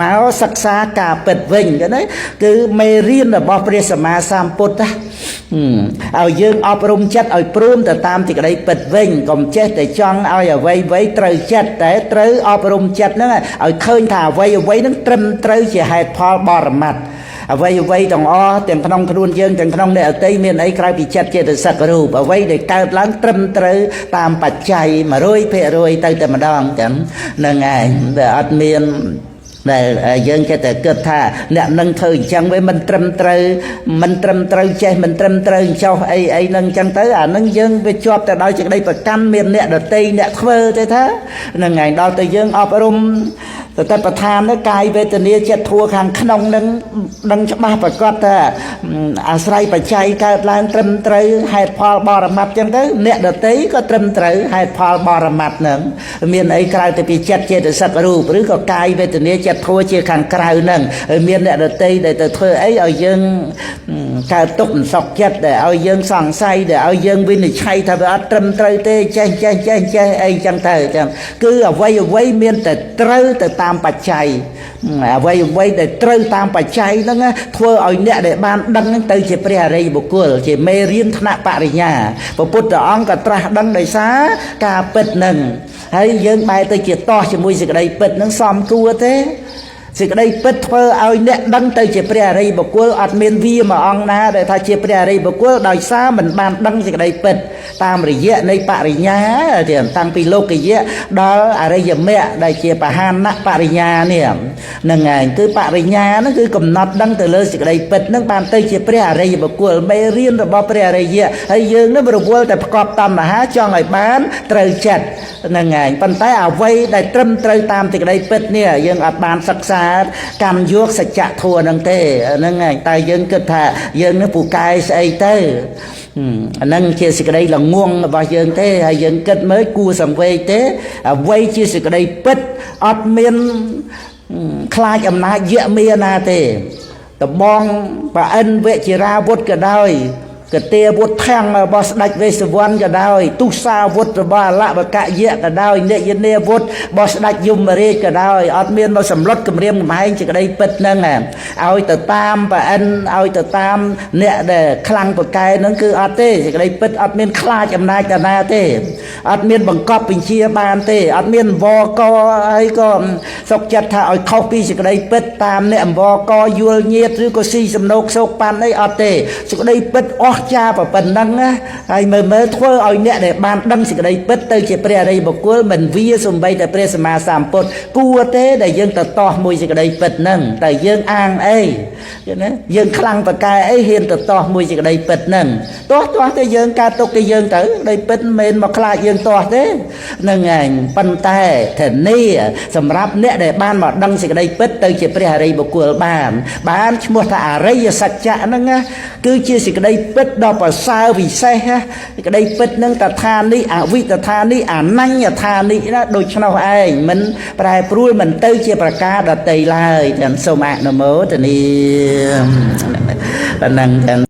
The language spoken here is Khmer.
មកសិក្សាការពិតវិញណាគឺមេរៀនរបស់ព្រះសម្មាសម្ពុទ្ធឲ្យយើងអប់រំចិត្តឲ្យព្រមទៅតាមសេចក្តីពិតវិញកុំចេះតែចង់ឲ្យអ្វីអ្វីត្រូវចិត្តតែត្រូវអប់រំចិត្តហ្នឹងឲ្យឃើញថាអ្វីអ្វីហ្នឹងត្រឹមត្រូវជាហេតុផលបរមត្តអ្វីអ្វីទាំងអស់ទាំងក្នុងខ្លួនយើងទាំងក្នុងអ្នកអតីមានអីក្រៅពីចិត្តចេតសិករូបអ្វីដែលកើតឡើងត្រឹមត្រូវតាមបច្ច័យ100%ទៅតែម្ដងចឹងហ្នឹងឯងវាអត់មានដែលយើងចេះតែគិតថាអ្នកនឹងធ្វើអញ្ចឹងវាមិនត្រឹមត្រូវមិនត្រឹមត្រូវចេះមិនត្រឹមត្រូវចោះអីអីនឹងអញ្ចឹងទៅអានឹងយើងវាជាប់តែដោយសេចក្តីប្រកាន់មានអ្នកដតីអ្នកធ្វើទេថាហ្នឹងឯងដល់ទៅយើងអប់រំសតិប្បដ្ឋាននេះកាយវេទនាចិត្តធัวខាងក្នុងនឹងដឹងច្បាស់ប្រកបថាអាស្រ័យបច្ច័យកើតឡើងត្រឹមត្រូវហេតុផលបរមត្តចឹងទៅអ្នកដតីក៏ត្រឹមត្រូវហេតុផលបរមត្តហ្នឹងមានអីក្រៅទៅពីចិត្តចេតសិករូបឬក៏កាយវេទនាចិត្តធัวជាខាងក្រៅហ្នឹងហើយមានអ្នកដតីដែលទៅធ្វើអីឲ្យយើងកើតទុកមិនសុខចិត្តដែលឲ្យយើងសង្ស័យដែលឲ្យយើងវិនិច្ឆ័យថាវាអត់ត្រឹមត្រូវទេចេះចេះចេះចេះអីចឹងទៅចឹងគឺអ្វីអ្វីមានតែត្រូវទៅតាមបច្ច័យអ្វីអ្វីដែលត្រូវតាមបច្ច័យហ្នឹងធ្វើឲ្យអ្នកដែលបានដឹងហ្នឹងទៅជាព្រះអរិយបុគ្គលជាមេរៀនថ្នាក់បរិញ្ញាព្រះពុទ្ធអង្គក៏ត្រាស់ដឹងដោយសារការពិតហ្នឹងហើយយើងបែរទៅជាតោះជាមួយសេចក្តីពិតហ្នឹងសំគួរទេសេចក្តីពិតធ្វើឲ្យអ្នកដឹងទៅជាព្រះអរិយបុគ្គលអត់មានវាមួយអង្គណាដែលថាជាព្រះអរិយបុគ្គលដោយសារមិនបានដឹងសេចក្តីពិតតាមរយៈនៃបរិញ្ញាទៀតតាំងពីលោកយៈដល់អរិយមគ្គដែលជាបហានៈបរិញ្ញានេះហ្នឹងឯងគឺបរិញ្ញាហ្នឹងគឺកំណត់ដឹងទៅលើសេចក្តីពិតហ្នឹងបានទៅជាព្រះអរិយបុគ្គលមេរៀនរបស់ព្រះអរិយៈហើយយើងនឹងរវល់តែប្រកបតណ្ហាចង់ឲ្យបានត្រូវចិត្តហ្នឹងឯងប៉ុន្តែអ្វីដែលត្រឹមត្រូវតាមសេចក្តីពិតនេះយើងអត់បានសិក្សាកម្មយកសច្ចធម៌ហ្នឹងទេហ្នឹងឯងតែយើងគិតថាយើងនឹងពូកែស្អីទៅអាហ្នឹងជាសេចក្តីល្ងងរបស់យើងទេហើយយើងគិតមើលគួរសង្វេគទេអ្វីជាសេចក្តីពិតអត់មានខ្លាចអំណាចយៈមានណាទេដបងប្រអិនវជិរាវុធក៏ដោយកទាវុធខាំងរបស់ស្ដេចវេស្សវណ្ណក៏ដោយទុសាវុធរបស់អលវកយៈក៏ដោយនិយនាវុធរបស់ស្ដេចយមរាជក៏ដោយអត់មានមកសម្លុតគម្រាមកំហែងសេចក្តីពិតហ្នឹងឲ្យទៅតាមប្រអិនឲ្យទៅតាមអ្នកដែលខ្លាំងប្រកែហ្នឹងគឺអត់ទេសេចក្តីពិតអត់មានខ្លាចអំណាចតាណាទេអត់មានបង្កប់បញ្ជាបានទេអត់មានវកហើយក៏សុកចិត្តថាឲ្យខុសពីសេចក្តីពិតតាមអ្នកអង្វកយល់ញាតឬក៏ស៊ីសំណោកសោកប៉ាន់អីអត់ទេសេចក្តីពិតអស់ចាប៉ុណ្ណឹងណាហើយមើលមើលធ្វើឲ្យអ្នកដែលបានដឹងសេចក្តីពិតទៅជាព្រះអរិយបុគ្គលមិនវាសំបីតែព្រះសម្មាសម្ពុទ្ធគួរទេដែលយើងទៅតោះមួយសេចក្តីពិតហ្នឹងតែយើងអាងអីណាយើងខ្លាំងប្រកែអីហ៊ានទៅតោះមួយសេចក្តីពិតហ្នឹងតោះតោះតែយើងកើតទុកតែយើងទៅក្តីពិតមិនមែនមកខ្លាចយើងតោះទេហ្នឹងឯងប៉ុន្តែធានាសម្រាប់អ្នកដែលបានមកដឹងសេចក្តីពិតទៅជាព្រះអរិយបុគ្គលបានបានឈ្មោះថាអរិយសច្ចៈហ្នឹងគឺជាសេចក្តីពិតដ៏ប្រសើរវិសេសសេចក្តីពិតនឹងតថានិអវិតថានិអនញ្ញថានិណាដូច្នោះឯងមិនប្រែប្រួលមិនទៅជាប្រការដតីឡើយទាំងសូមអនុមោទនាប៉ុណ្ណឹងទាំង